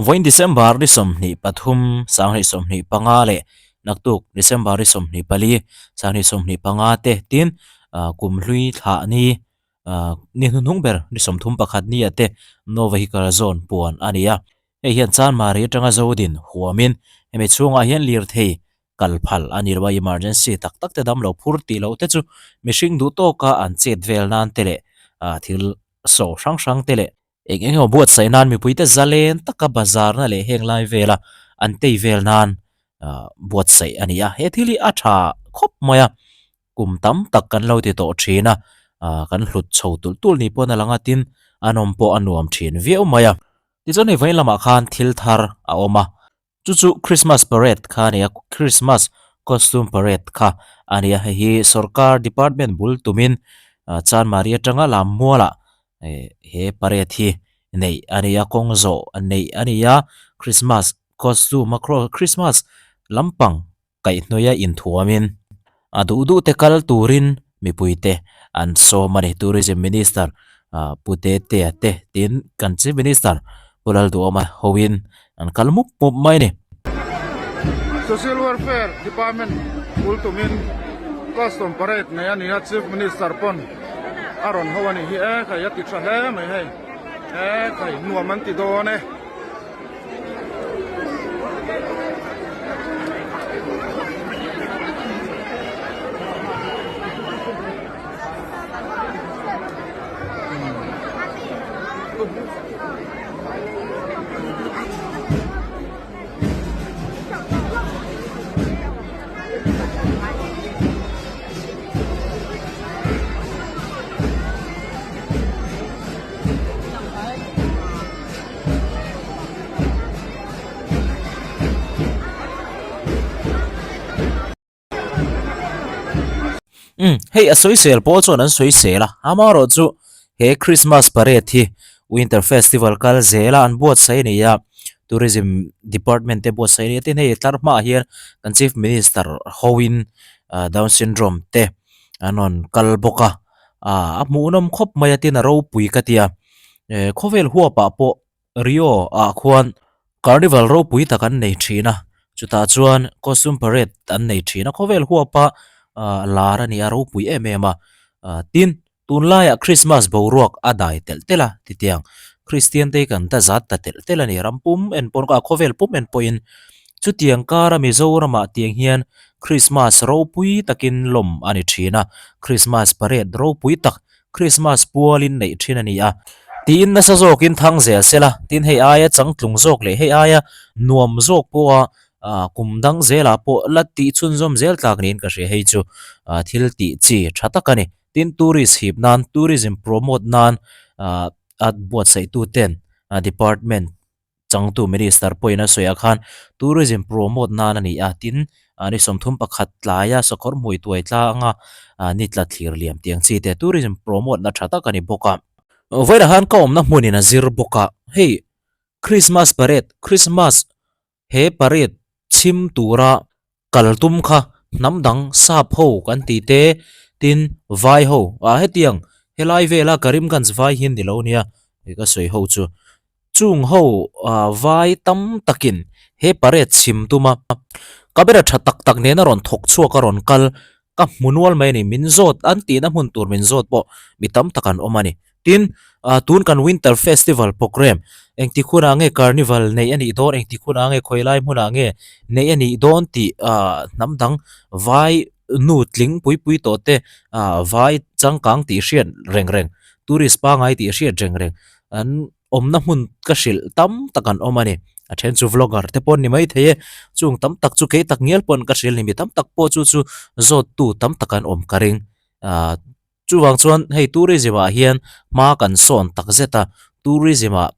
Vawiin December ni 23, 2025 leh naktuk December ni 24, 2025 te tin kum hlui thlah ni ni hnuhnung ber ni 31 ni ah te No Vehicle Zone puan a ni a. Hei hian Chanmari atanga Zodin huamin hemi chhungah hian lirthei kal phal a ni lo a, emergency tak tak te dam lo phur tih loh te chu mihring duh tawka an chet vel nan te leh thil saw hrang hrang te leh Eng eng emaw buatsaih nan mipuite zalen taka bazarna leh heng lai vela an tei vel nan buatsaih a ni a, he thil hi a tha khawp mai a, kum tam tak kan lo ti tawh thin a, kan hlut chho tulh tulh ni pawn a lang a, tin a nawm pawh a nuam thin viau mai a. Tichuan hei vawiin lamah khan thil thar a awm a, Chu chu Christmas parade kha a ni a, Christmas costume parade kha a ni a, hei hi sorkar department bul tumin Chanmari atanga Lammualah he parade hi neih a ni a, kawng zawh neih a ni a, Christmas costume a Christmas lampang kaihhnawih a inthuamin a duh duh te kal turin mipuite an sawm a ni. Tourism Minister Pu Tetea te tin kan Chief Minister Pu Lalduhawma hoin an kal mup mup mai a ni. Social Welfare Department bul tumin Custom Parade nei a ni a, Chief Minister pawn a rawn ho a nih hi e khai a ti tha hle mai hei e khai nuam an ti dawn e. Umm hei a sawisel pawl chuan an sawisel a amaherawh chu he Christmas parade hi winter festival kal zel a an buatsaih a ni a tourism department te buatsaih a ni a tin hei tlar hmaah hian kan chief minister hoin ah down syndrome te an rawn kal bawk a ah a hmuhnawm khawp mai a tin a ropui ka ti a eh khawvel huapah pawh Rio ah khuan carnival ropui tak an nei thin a chutah chuan costume parade an nei thin a khawvel huapa ah lar a ni a ropui em em a ah tin tunlaiah Christmas boruak a dai telh telh a titiang Christian te hi kan ta zat ta telh telh a ni ram pum en pawn ah khawvel pum en pawhin chutiang kara Mizoramah tiang hian Christmas ropui takin lawm a ni thin a Christmas parade ropui tak Christmas pualin neih thin a ni a. Tiin nasa zawkin thang zel sela, tin hei aia changtlung zawk leh hei aia nuam zawk pawha kum dang zelah pawh la tih chhunzawm zel tlak niin ka hria hei chu thil tih chi tha tak a ni. Tin tourist hip nan, tourism promote nan a buatsaihtu ten department Changtu Minister pawhin a sawi ah khan Tourism promote nan a ni a, tin ni 31 tlaia sakawr hmui tuai tlanga ni tla thlir liam tih ang chi te Tourism promote na tha tak a ni bawk a. Vawilah khan ka awmna hmunin a zir bawk a, hei Christmas parade, Christmas he parade chhim tura kal tum kha hnam dang sap ho kan tih te tin vai ho ah hetiang helai vela Karimganj vai hi an ni lo nia hei ka sawi ho chu chung ho ah vai tam takin he parade chhim tuma camera tha tak tak nena rawn thawk chhuak a rawn kal ka hmu nual mai a ni min zawt an tihna hmun tur min zawt pawh mi tam tak an awm a ni tin ah tun kan winter festival programme engtik hunah nge carnival neih a nih dawn engtik hunah nge khawi lai hmunah nge neih a nih dawn tih ah hnam dang vai nu tling pui pui tawh te ah vai changkang tih hriat reng reng tourist pangai tih hriat reng reng an awmna hmun ka hrilh tam tak an awm a ni a then chu vlogger te pawh an ni maithei e chung tam tak chu kei tak ngial pawh an ka hrilh a ni mi tam tak pawh chu chu zawt tu tam tak an awm ka ring ah chuvang chuan hei tourism ah hian hma kan sawn tak zet a tourism ah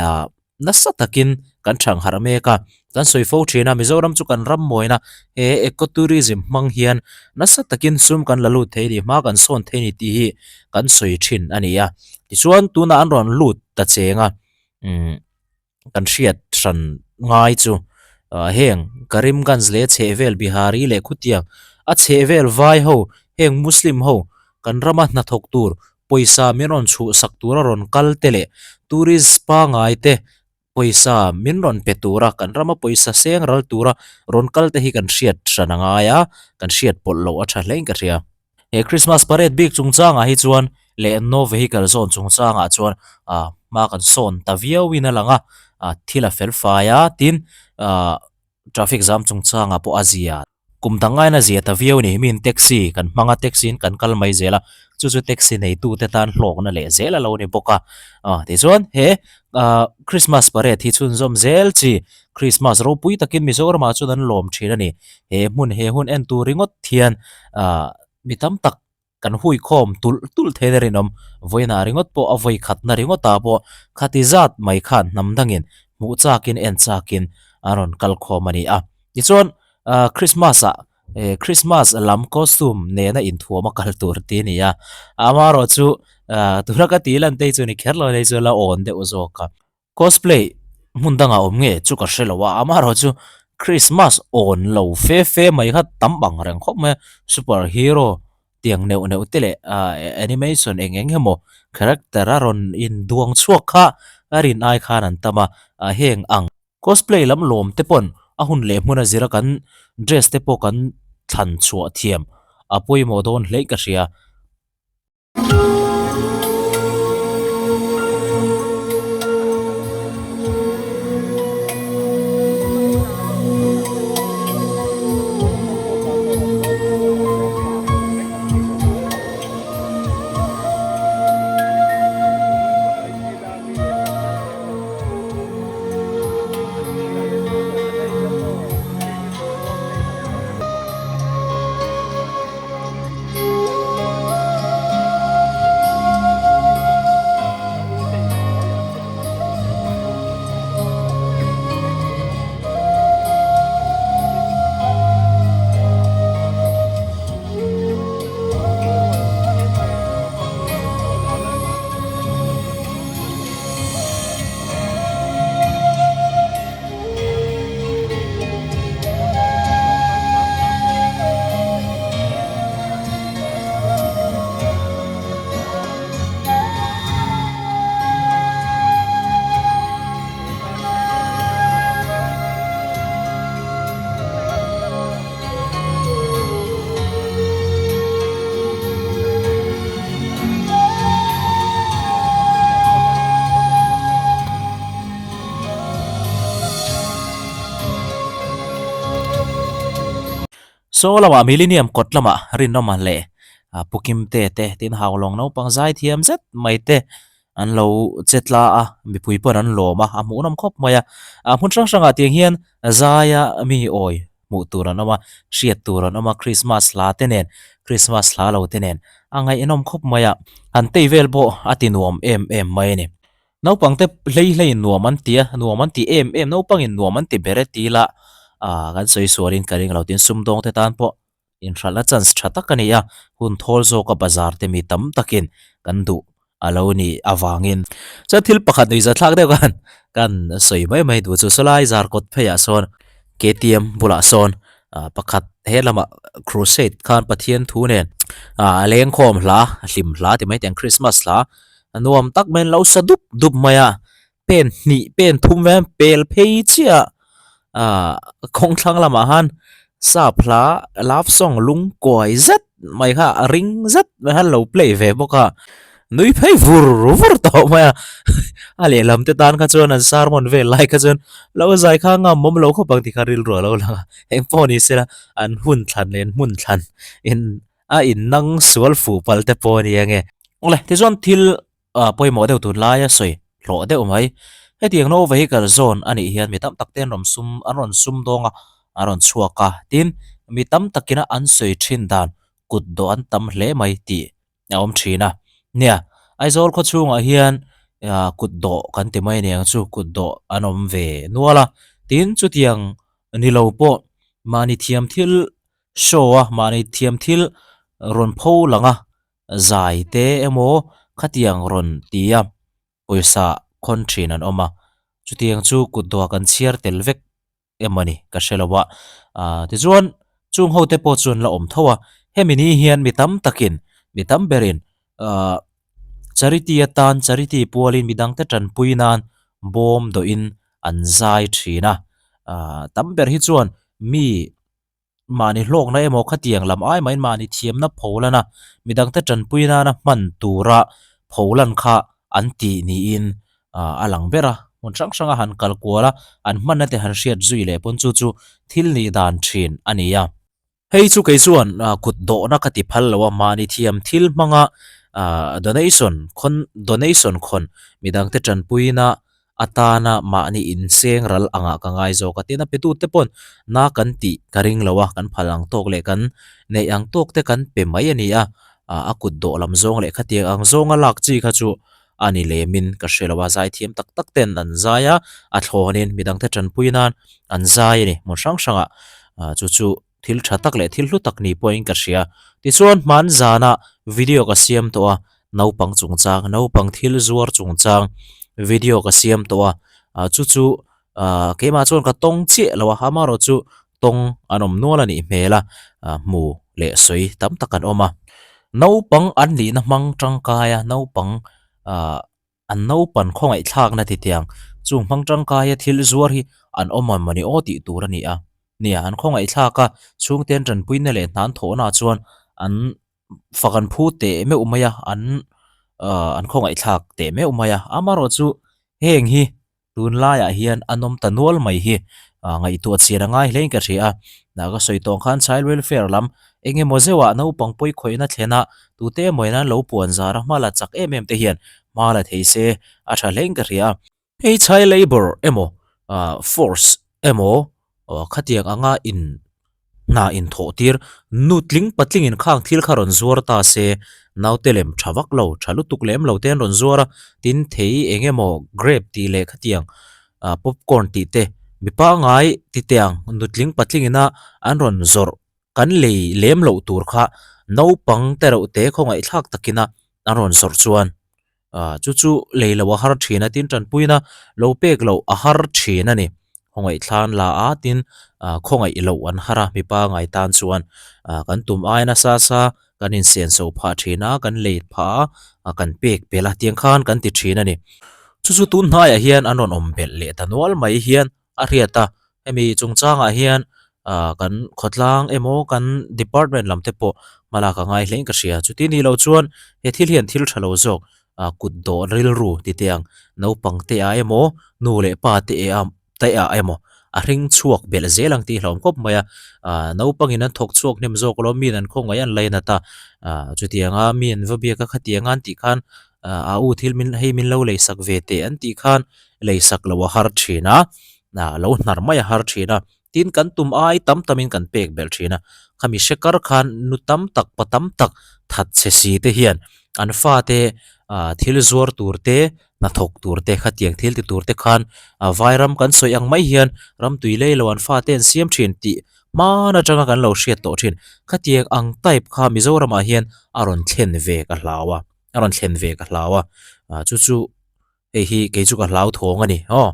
ah nasa takin kan thang harh mek a kan sawi fo thin a Mizoram chu kan ram mawina he eco tourism hmang hian nasa takin sum kan la lut thei a ni hma kan sawn thei a ni tih hi kan sawi thin a ni a tichuan tunah an rawn lut ta cheng a umm kan hriat hran ngai chu ah heng Karimganj leh chhehvel Bihari leh khutiang a chhehvel vai ho heng Muslim ho kan rama hnathawk tur pawisa min rawn chhuhsak tura rawn kal te leh tourist pangai te. Pawisa min rawn pe tura kan rama pawisa seng ral tura rawn kal te hi kan hriat hran a ngai a, kan hriat pawlh loh a tha hlein ka hria. He Christmas parade bik chungchangah hi chuan leh no vehicle zone chungchangah chuan ah hma kan sawn ta viauin a lang a, ah thil a fel fai a tin ah traffic jam chungchangah pawh a zia. Kum dang ngaina zia ta viau ni miin taxi kan hmang a taxi in kan kal mai zel a chu chu taxi neitu te tan hlawkna leh zel a lo ni bawk a ah tichuan he ah Christmas parade hi chhunzawm zel chi Christmas ropui takin Mizoramah chuan an lawm thin a ni he hmun he hun en tur ringawt hian ah mi tam tak Kan hui khawm tulh tulh thein a rinawm. Vawiinah ringawt pawh a vawi khatna ringawtah pawh khati zat mai khan hnam dangin hmuh chakin en chakin an rawn kal khawm a ni a. Tichuan Christmas ah Christmas lam costume nena inthuam a kal tur ti a ni a. Amaherawh chu tuna ka tih lan te hi chu ni kher lo nei chu la awn deuh zawk a. Cosplay hmun dangah awm nge chu ka hre lo a, amaherawh chu Christmas awn lo fe fe mai kha tam ang reng khawp mai a, super hero tiang neuh neuh te leh ah animation eng eng emaw character a rawn induang chhuak kha a rin ai khan an tam a, ah heng ang cosplay lam lawm te pawn a hun leh hmun a zira kan dress te pawh kan thlan chhuah thiam a pawimawh dawn hle ka hria. Saw lamah Millennium kawt lamah Rinawma leh Pu Kimte te tin Haulawng naupang zai thiam zet mai te an lo che tla a, mipui pawn an lawm a, a hmuhnawm khawp mai a. Hmun hrang hrangah tiang hian zaia mi awi hmuh tur an awm a, hriat tur an awm a, Christmas hla te nen, Christmas hla lo te nen a ngaihnawm khawp mai a. Han tei vel pawh a ti nuam em em mai a ni. Naupang te hlei hlei nuam an ti a, nuam an ti em em, naupangin nuam an ti ber e ti ila ah kan sawi sualin ka ring lo tin sumdawng te tan pawh inhralhna chance tha tak a ni a, hun thawl zawka bazar te mi tam takin kan duh a lo nih avangin. Chuan thil pakhat nuihza thlak deuh khan kan sawi mai mai duh chu sawlai zar kawt pheiah sawn KTM bulah sawn ah pakhat he lamah crusade khan Pathian thu nen ah a lengkhawm hla hlim hla ti mai teh ang Christmas hla A nuam tak mai an lo sa dup dup mai a, pen hnih pen thum vel pel phei chiah a, ah kawng thlang lamah khan sap hla love song lung kuai zet mai kha a ring zet mai khan lo play ve bawk a, nui phei vur vur tawh mai a, a lehlam te tan kha chuan an sermon vel lai kha chuan lo zai kha ngam awm lo khawp ang tih kha rilru a lo lang a, engpawh ni sela an hun thlan leh an hmun thlan in A innang sual fuh palh te pawh a ni ange. Awle, tichuan thil pawimawh deuh tun laia sawi hlawh deuh mai. Hetiang no vehicle zone a nih hian mi tam tak te an rawn sum an rawn sum dawng a, an rawn chhuak a. Tin, mi tam takina an sawi thin dan kut dawh an tam hle mai tih a awm thin a. Nia, Aizawl khaw chhungah hian kut dawh kan ti mai aniang chu kut dawh an awm ve nual a. Tin, chutiang ni lo pawh mahni thiam thil Show a mahni thiam thil rawn pho lang a, zai te emaw khatiang rawn ti a, pawisa khawn thin an awm a, chutiang chu kut dawh kan chhiar tel vek emaw ni ka hre lo a, ah tichuan chung ho te pawh chuan la awm tho a, hemi ni hian mi tam takin mi tam berin ah charity atan charity pualin midangte tanpui nan bawm dawhin. an zai thin a ah tam ber hi chuan mi mahni hlawkna emaw khatiang lam ai mahin mahni thiamna pholan a midangte tanpui nana hman tura pholan kha an tih niin ah a lang ber a hmun hrang hrang a han kal kual a an hmanna te han hriat zui leh pawn chu chu thil nih dan thin a ni a. Hei chu kei chuan kut dawhna ka ti phal lo a, mahni thiam thil hmanga donation khawn donation khawn midangte tanpuina atana mahni inseng ral angah ka ngai zawk a, tin a petute pawn na kan tih ka ring lo a, kan phal ang tawk leh kan neih ang tawk te kan pe mai a ni a, a kut dawh lam zawng leh khatiang ang zawnga lak chi kha chu a ni lemin ka hre lo a, zaithiam tak tak ten an zai a, a thlawnin midangte tanpui nan an zai a ni hmun hrang hrangah chu chu thil tha tak leh thil hlu tak ni pawhin ka hria. Tichuan hman zanah video ka siam tawh a, naupang chungchang, naupang thil zuar chungchang video ka siam tawh a, ah chu chu ah keimah chuan ka tawng chiah lo a, amaherawh chu tawng an awm nual a nih hmel a, ah hmu leh sawi tam tak an awm a. Naupang an nihna hmang tangkai a, naupang ah An naupan khawngaihthlakna ti tiang chung hmang tangkaia thil zuar hi an awm ang mawni aw tih tur a ni a. Nia, an khawngaihthlak a, chhungte an tanpuina leh hna an thawhnaah chuan an fak an phu teh meuh mai a, an ahh an khawngaihthlak teh meuh mai a. Amaherawh chu heng hi Tunlaiah hian a nawm ta nual mai hi ngaihtuah chian a ngai hlein ka hria a, dah ka sawi tawh ang khan child welfare lam eng emaw zeuhah naupang pawi khawihna thlena tute emaw in an lo puan zar a hma la chak em em te hian hma la thei se a tha hlein ka hria a. Hei child labour emaw force emaw khatiang anga in hna inthawh tir nutling patling in khang thil kha rawn zuar ta se naute lem tha vak lo tha lutuk lem lo te an rawn zuar a tin thei eng emaw grape tih leh khatiang ah popcorn tih te mi pangai ti te ang nutling patling ina an rawn zawrh kan lei lem loh tur kha naupang te reuh te khawngaihthlak takina an rawn zawrh chuan. Ah chu chu lei loh a har thin a tin tanpuina lo pek loh a har thin a ni. Khawngaih thlan la a tin ah khawngaih loh an har a mipa ngai tan chuan ah kan tum ai nasa sa kan insen so phah thin a kan lei phah a ah kan pek belh a tiang khan kan ti thin a ni. Chu chu tun hnaiah hian an rawn awm belh leh ta nual mai hian a hriat a, hemi chungchangah hian ah kan khawtlang emaw kan department lam te pawh hmalak a ngai hlein ka hria chuti ni lo chuan he thil hian thil tha lo zawk ah kut dawh rilru ti teh ang naupang te ah emaw nu leh pa te eh ah te ah emaw a hring chhuak belh zel ang tih hlauhawm khawp mai a ah naupangin an thawk chhuak hnem zawk alawm miin an khawngaih an lainat a ah chutianga mi an va biak a khatianga an tih khan ah a u thil min hei min lo lei sak ve teh an tih khan lei sak loh a har thin a, ah lo hnar mai a har thin a, tin kan tum ai tam tam in kan pek belh thin a, khami hre kar khan nu tam tak pa tam tak that chhe si te hian an fate ah thil zuar tur te hnathawk tur te khatiang thil ti tur te khan ah vairam kan sawi ang mai hian ramtui lei lo an fate an siam thin tih hman atanga kan lo hriat tawh thin khatiang ang type kha Mizoramah hian a rawn thlen ve ka hlau a a rawn thlen ve ka hlau a ah chu chu. Hei hi kei chu ka hlau thawng a ni aw.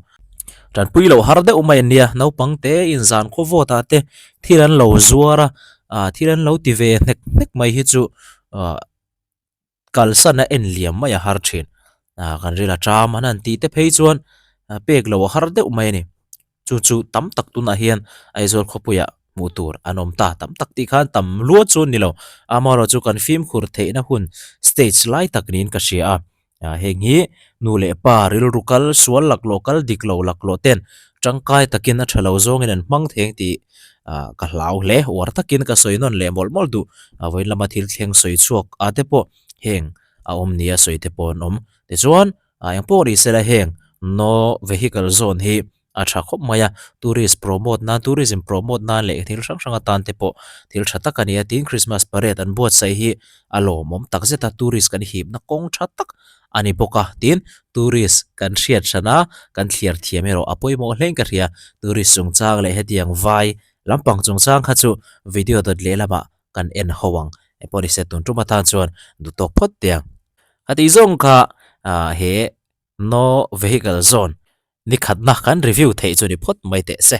Tanpui loh har deuh mai an nia, naupang te in zan khaw vawt ah te thil an lo zuar a, ah thil an lo ti ve hnek hnek mai hi chu ah kalsan a en liam mai a har thin. Ah kan ril a ṭam an han tih te phei chuan pek loh a har deuh mai a ni. Chu chu tam tak tunah hian Aizawl khawpuiah hmuh tur an awm ta tam tak tih khan tam luat chu an ni lo. Amaherawhchu kan fimkhur theihna hun stage lai tak niin ka hria a. Ah heng hi nu leh pa rilru kal sual laklawh kal dik lo laklawh ten tangkai takin a tha lo zawngin an hmang theng tih ah ka hlau hle. Uar takin ka sawi nawn leh mawlh mawlh duh. Vawiin lama thil thleng sawi chhuak a te pawh heng a awm nia sawi te pawh an awm. Tichuan Ah eng pawh ni sela heng no vehicle zone hi a tha khawp mai a, tourist promote nan tourism promote nan leh thil hrang hrang atan te pawh thil tha tak a ni a tin Christmas parade an buatsaih hi a lawmawm tak zet a tourist kan hipna kawng tha tak a ni bawk a tin tourist kan hriat hran a kan thliar thiam erawh a pawimawh hlein ka hria tourist chungchang leh hetiang vai lampang chungchang kha chu video dawt lehlamah kan en ho ang eng pawh ni se tun tum atan chuan duhtawk phawt teh ang. A tih zawng kha ah he no vehicle zone ni khatna kan review theih chu ni phawt mai teh se.